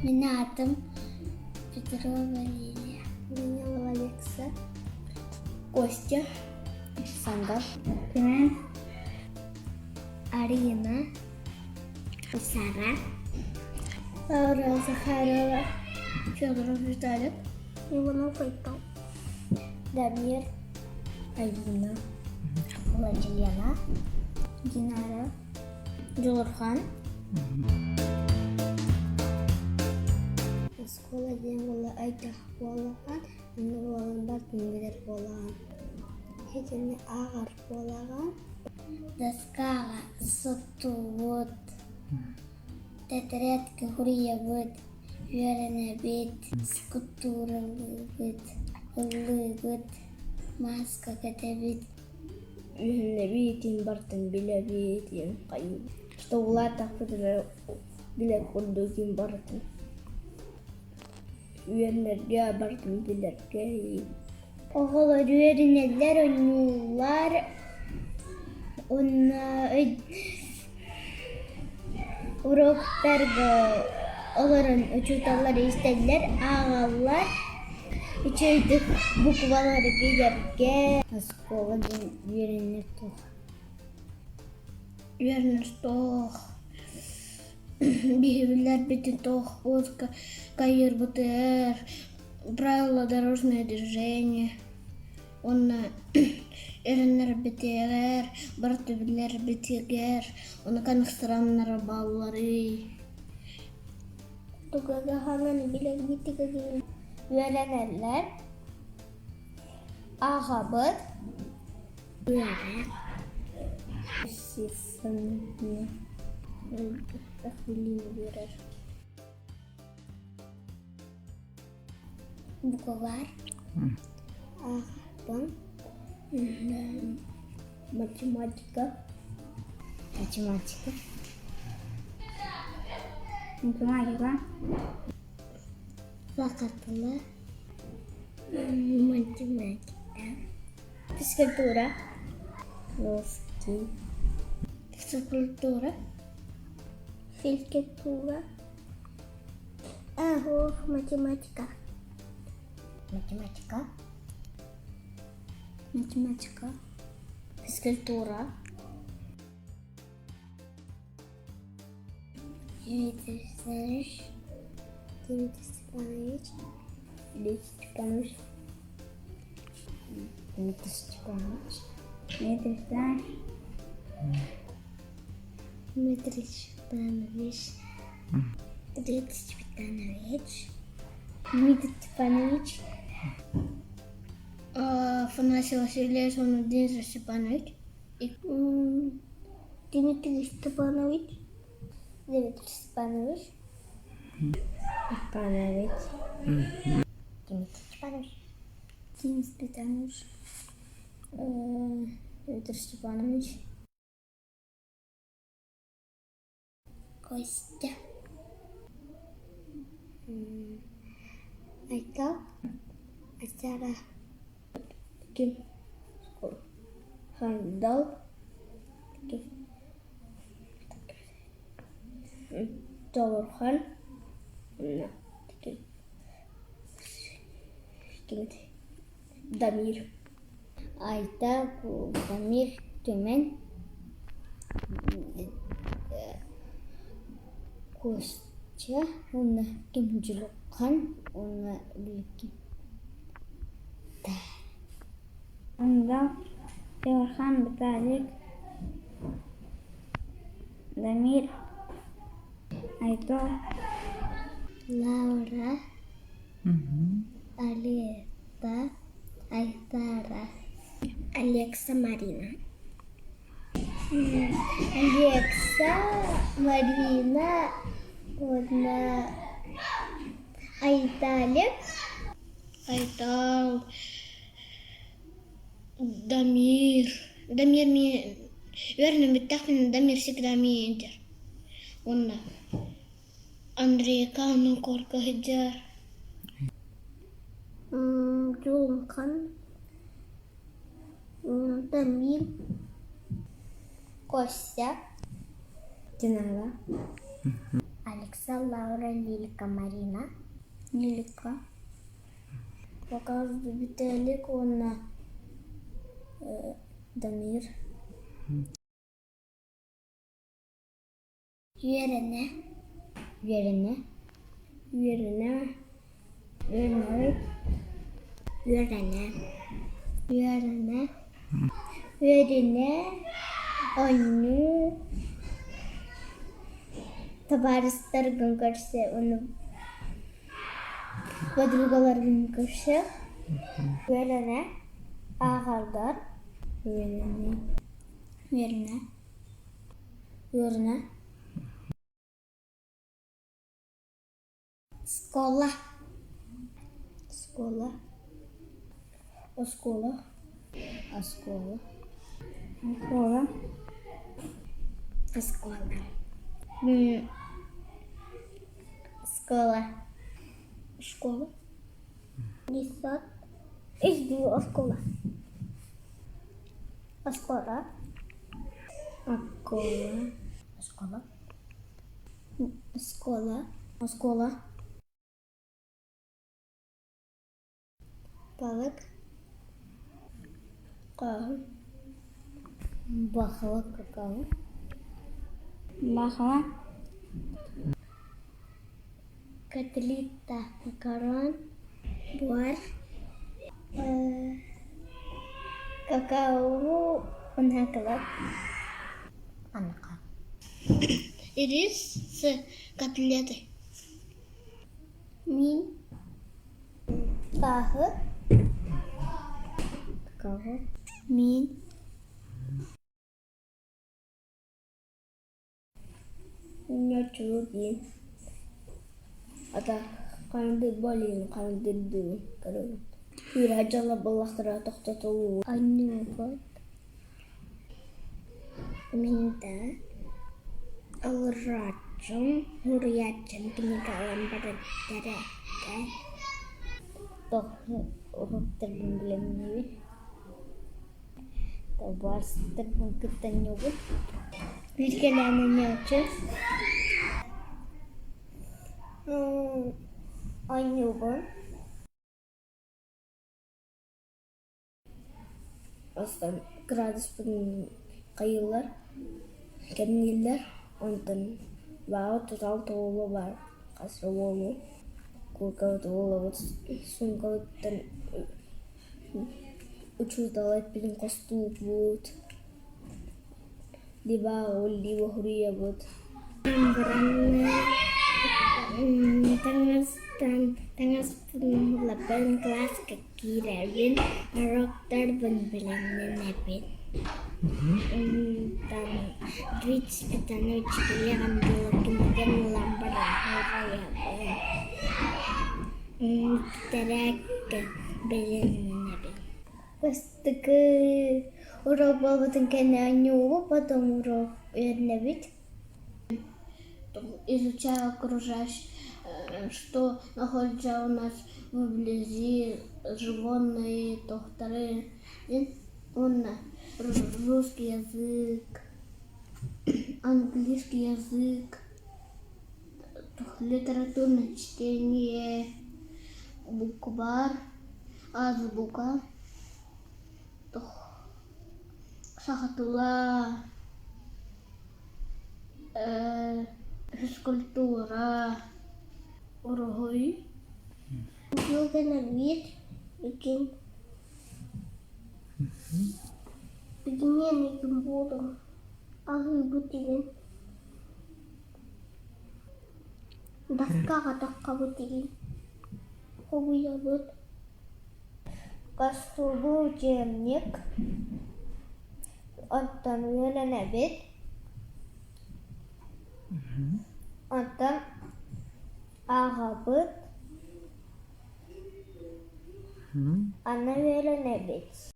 Мин аатым Петрова Лилия. Данилова Алекса. Костя. Сандал. Күнэн. Арина. Сара. Лаура Захарова. Федоров Виталик. Иванов Айтал. Дамир. Алина. Владилена. Динара. Дьулурхан. Оскуола диэн буола айдах буолаҕын, онно буолан бартын билэр буолаҕын. Итини ааҕар буолаҕын. Доскаҕа суттуубут, тэтэрээткэ суруйабыт, үөрэнэбит, скульптуралыыбыт, ыллыыбыт, мааска кэтэбит. Үһүннэбиитин бартын билэбиитин хайыы что улааттахпытына билэр курдук барытын үөрэнэргэ барытын билэргэ Оҕолор үөрэнэллэр, оонньууллар уонна уруоктарга олорон учууталлар истэллэр, ааҕаллар, үчүгэйдик буквалары билэргэ. Оскуола диэн үөрэнэр туох? Үөрэнэр туох биһиги туохпут кайыырбытыгар правила дорожного движения уонна эрэннэрбитигэр барыта билэрбитигэр ону каныстыраннар баалларый Тугу билэрбитигэр үөрэнэллэр, ааҕабыт. Үөрэх. Биэрэр Букварь. Ааҕабын. Математика. Математика. Математика. Саха тыла. Математика. Физкультура. Русский. Физкультура. Физкультура. Ох, математика. Математика. Математика. Физкультура. Дмитрий Степанович. Дмитрий Степанович. Дмитрий Степанович. Дмитрий Степанович. Дмитрий Степанович. Дмитрий Степанович. Дмитрий Степанович. Дмитрий Степанович. Афанасий Васильевич, он Дмитрий Степанович. Дмитрий Степанович. Дмитрий Степанович. Степанович. Дмитрий Степанович. Дмитрий Степанович. Дмитрий Степанович. Костя. Айтал. Асара. Ким? Хандал. Толорхан. Дамир. Айта, Дамир, Түмэн, Костя уонна Ким Дьулухан уонна Биликин. Андал, Теорхан, Виталик, Дамир, Айтол, Лаура, Алита, Айтара, Алекса, Марина. Алекса, Марина, уонна Айталик. Айтал, Дамир. Дамир ми үөрэнэммиттэхпинэ Дамир всегда миэнтэр. Уонна Андрейка онон корка сылдьар. Дьулумхан, Дамир, Костя, Динара, Алекс. Алекса, Лаура, Лилька, Марина. Лилика. Показываю Виталик уонна Дамир. Үөрэнэ. Үөрэнэ. Үөрэнэ. Үөрэнэ. Үөрэнэ. Үөрэнэ. Үөрэнэ. Оонньуу. Табаарыстаргын көрсө, уонна подругаларгын көрсө. Үөрэнэ. Ааҕаргар. Үөрэнэ. Үөрэнэ. Үөрэнэ. Школа. Школа. Оскуола. Оскуола. Оскуола. Оскуола. Школа. Школа. Лесок. Оскуола. Оскуола. Оскуола. Оскуола. Оскуола. Оскуола. Балык. Хааһы. Баһылык какао. Баахыла. Котлета, макарон, буор, Какао уонна Аныка. Рис с котлетой. Миин. Хааһы. Какао. Миин. Ньоччулук диэн. Ата хандык болин хандырдыын көрөбүн. Күүрэ дьоло буллахтара тохтотулуу. Оонньуубут. Мин да олорооччум, суруйааччым кинигэ ылан барбыттара этэ. Уһуктарбын билэмниибин. Табаарыстарбын кытта оонньуубун. Бииргэлээн оонньооччу. Оонньуубун. Бастаан кыраадыспын хайыыллар, кэмнииллэр, онтон баҕа тутал туолуо баар хас да буолуо, кууркабыт уолабыт суумкабыттан учуутал эппитин хостуубут, либо либо суруйабыт. Таҥастан таҥаспын ылабын, кылааска киирэбин, уруоктарбын бэлэмнэнэбин. Онтон Двицпитаны учителям кинигэм ылан баран суруйабын. Тэтэрээккэ бэлэмнэнэбин. Бастакы уруок буолбутун кэннэ оонньуубут, потом уруок үөрэнэбит. Изучаю окружающих, что находится у нас вблизи, животные, докторы, уонна русский язык, английский язык, литературное чтение, букварь, азбука, саха тыла, физкультура, уруһуй. Үгэнэбит игин Билиниэн игин буолуҥ, аһыыбыт игин Доскаҕа таххабыт игин Хобуйабыт Костюму учебник, оттон үөрэнэбит, оттон ааҕабыт, аны үөрэнэбит.